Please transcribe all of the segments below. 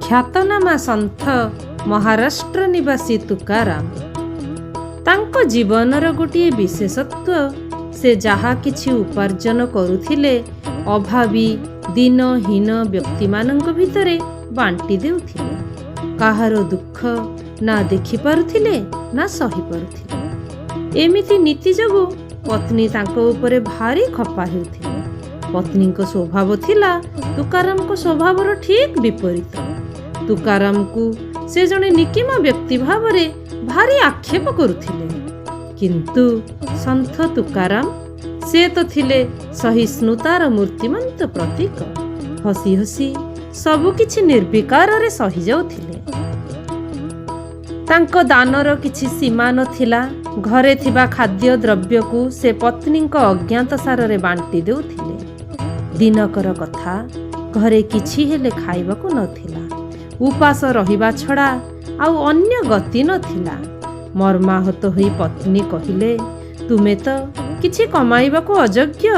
ଖ୍ୟାତନାମା ସନ୍ଥ ମହାରାଷ୍ଟ୍ର ନିବାସୀ ତୁକାରାମ। ତାଙ୍କ ଜୀବନର ଗୋଟିଏ ବିଶେଷତ୍ୱ, ସେ ଯାହା କିଛି ଉପାର୍ଜନ କରୁଥିଲେ ଅଭାବୀ ଦୀନହୀନ ବ୍ୟକ୍ତିମାନଙ୍କ ଭିତରେ ବାଣ୍ଟି ଦେଉଥିଲେ। କାହାର ଦୁଃଖ ନା ଦେଖିପାରୁଥିଲେ ନା ସହିପାରୁଥିଲେ। ଏମିତି ନୀତି ଯୋଗୁଁ ପତ୍ନୀ ତାଙ୍କ ଉପରେ ଭାରି ଖପା ହେଉଥିଲେ। ପତ୍ନୀଙ୍କ ସ୍ୱଭାବ ଥିଲା ତୁକାରାମଙ୍କ ସ୍ୱଭାବର ଠିକ୍ ବିପରୀତ। ତୁକାରାମଙ୍କୁ ସେ ଜଣେ ନିକିମା ବ୍ୟକ୍ତି ଭାବରେ ଭାରି ଆକ୍ଷେପ କରୁଥିଲେ। କିନ୍ତୁ ସନ୍ଥ ତୁକାରାମ ସେ ତ ଥିଲେ ସହିଷ୍ଣୁତାର ମୂର୍ତ୍ତିମନ୍ତ ପ୍ରତୀକ। ହସି ହସି ସବୁକିଛି ନିର୍ବିକାରରେ ସହିଯାଉଥିଲେ। ତାଙ୍କ ଦାନର କିଛି ସୀମା ନଥିଲା। ଘରେ ଥିବା ଖାଦ୍ୟ ଦ୍ରବ୍ୟକୁ ସେ ପତ୍ନୀଙ୍କ ଅଜ୍ଞାତସାରରେ ବାଣ୍ଟି ଦେଉଥିଲେ। ଦିନକର କଥା, ଘରେ କିଛି ହେଲେ ଖାଇବାକୁ ନଥିଲା। ଉପାସ ରହିବା ଛଡ଼ା ଆଉ ଅନ୍ୟ ଗତି ନଥିଲା। ମର୍ମାହତ ହୋଇ ପତ୍ନୀ କହିଲେ, ତୁମେ ତ କିଛି କମାଇବାକୁ ଅଯୋଗ୍ୟ,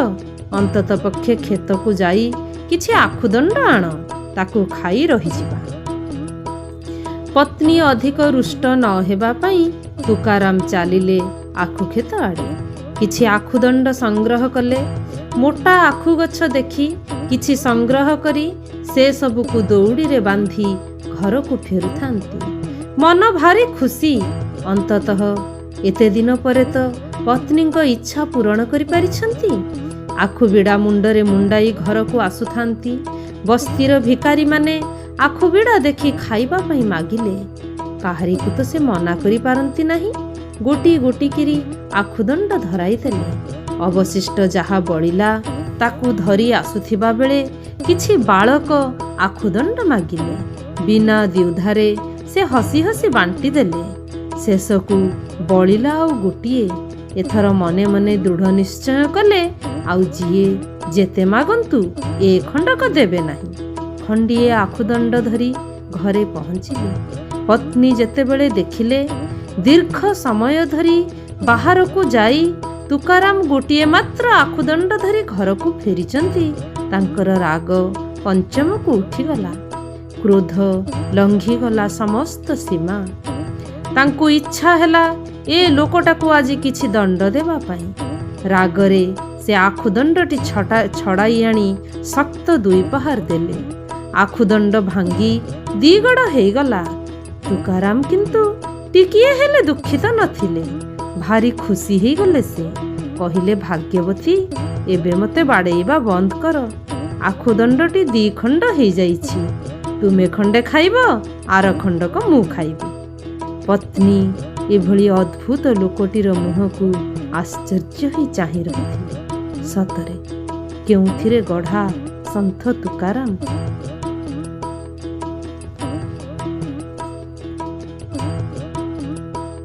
ଅନ୍ତତଃ ପକ୍ଷେ କ୍ଷେତକୁ ଯାଇ କିଛି ଆଖୁଦଣ୍ଡ ଆଣ, ତାକୁ ଖାଇ ରହିଯିବା। ପତ୍ନୀ ଅଧିକ ରୁଷ୍ଟ ନ ହେବା ପାଇଁ ତୁକାରାମ ଚାଲିଲେ ଆଖୁକ୍ଷେତ ଆଡ଼େ। କିଛି ଆଖୁଦଣ୍ଡ ସଂଗ୍ରହ କଲେ। ମୋଟା ଆଖୁ ଗଛ ଦେଖି କିଛି ସଂଗ୍ରହ କରି ସେ ସବୁକୁ ଦଉଡ଼ିରେ ବାନ୍ଧି ଘରକୁ ଫେରୁଥାନ୍ତି। ମନ ଭାରି ଖୁସି। ଅନ୍ତତଃ ଏତେ ଦିନ ପରେ ତ ପତ୍ନୀଙ୍କ ଇଚ୍ଛା ପୂରଣ କରିପାରିଛନ୍ତି। ଆଖୁ ବିଡ଼ା ମୁଣ୍ଡରେ ମୁଣ୍ଡାଇ ଘରକୁ ଆସୁଥାନ୍ତି, ବସ୍ତିର ଭିକାରୀମାନେ ଆଖୁ ବିଡ଼ା ଦେଖି ଖାଇବା ପାଇଁ ମାଗିଲେ। କାହାରିକୁ ତ ସେ ମନା କରିପାରନ୍ତି ନାହିଁ। ଗୋଟି ଗୋଟିକିରି ଆଖୁଦଣ୍ଡ ଧରାଇଦେଲେ। ଅବଶିଷ୍ଟ ଯାହା ବଳିଲା ତାକୁ ଧରି ଆସୁଥିବା ବେଳେ କିଛି ବାଳକ ଆଖୁଦଣ୍ଡ ମାଗିଲେ। ବିନା ଦ୍ୱିଧାରେ ସେ ହସି ହସି ବାଣ୍ଟି ଦେଲେ। ଶେଷକୁ ବଳିଲା ଆଉ ଗୋଟିଏ। ଏଥର ମନେ ମନେ ଦୃଢ଼ ନିଶ୍ଚୟ କଲେ, ଆଉ ଯିଏ ଯେତେ ମାଗନ୍ତୁ ଏ ଖଣ୍ଡକ ଦେବେ ନାହିଁ। ଖଣ୍ଡିଏ ଆଖୁଦଣ୍ଡ ଧରି ଘରେ ପହଞ୍ଚିଲେ। ପତ୍ନୀ ଯେତେବେଳେ ଦେଖିଲେ ଦୀର୍ଘ ସମୟ ଧରି ବାହାରକୁ ଯାଇ ତୁକାରାମ ଗୋଟିଏ ମାତ୍ର ଆଖୁଦଣ୍ଡ ଧରି ଘରକୁ ଫେରିଛନ୍ତି, ତାଙ୍କର ରାଗ ପଞ୍ଚମକୁ ଉଠିଗଲା। କ୍ରୋଧ ଲଙ୍ଘିଗଲା ସମସ୍ତ ସୀମା। ତାଙ୍କୁ ଇଚ୍ଛା ହେଲା ଏ ଲୋକଟାକୁ ଆଜି କିଛି ଦଣ୍ଡ ଦେବା ପାଇଁ। ରାଗରେ ସେ ଆଖୁଦଣ୍ଡଟି ଛଡ଼ାଇ ଆଣି ଶକ୍ତ ଦୁଇ ପାହାର ଦେଲେ। ଆଖୁଦଣ୍ଡ ଭାଙ୍ଗି ଦିଗଡ଼ ହେଇଗଲା। ତୁକାରାମ କିନ୍ତୁ ଟିକିଏ ହେଲେ ଦୁଃଖିତ ନଥିଲେ। ଭାରି ଖୁସି ହେଇଗଲେ ସେ। କହିଲେ, ଭାଗ୍ୟବତୀ, ଏବେ ମୋତେ ବାଡ଼େଇବା ବନ୍ଦ କର। ଆଖୁଦଣ୍ଡଟି ଦି ଖଣ୍ଡ ହେଇଯାଇଛି। ତୁମେ ଖଣ୍ଡେ ଖାଇବ, ଆର ଖଣ୍ଡକ ମୁଁ ଖାଇବି। ପତ୍ନୀ ଏଭଳି ଅଦ୍ଭୁତ ଲୋକଟିର ମୁହଁକୁ ଆଶ୍ଚର୍ଯ୍ୟ ହୋଇ ଚାହିଁ ରହିଥିଲେ। ସତରେ କେଉଁଥିରେ ଗଢ଼ା ସନ୍ଥ ତୁକାରାମ!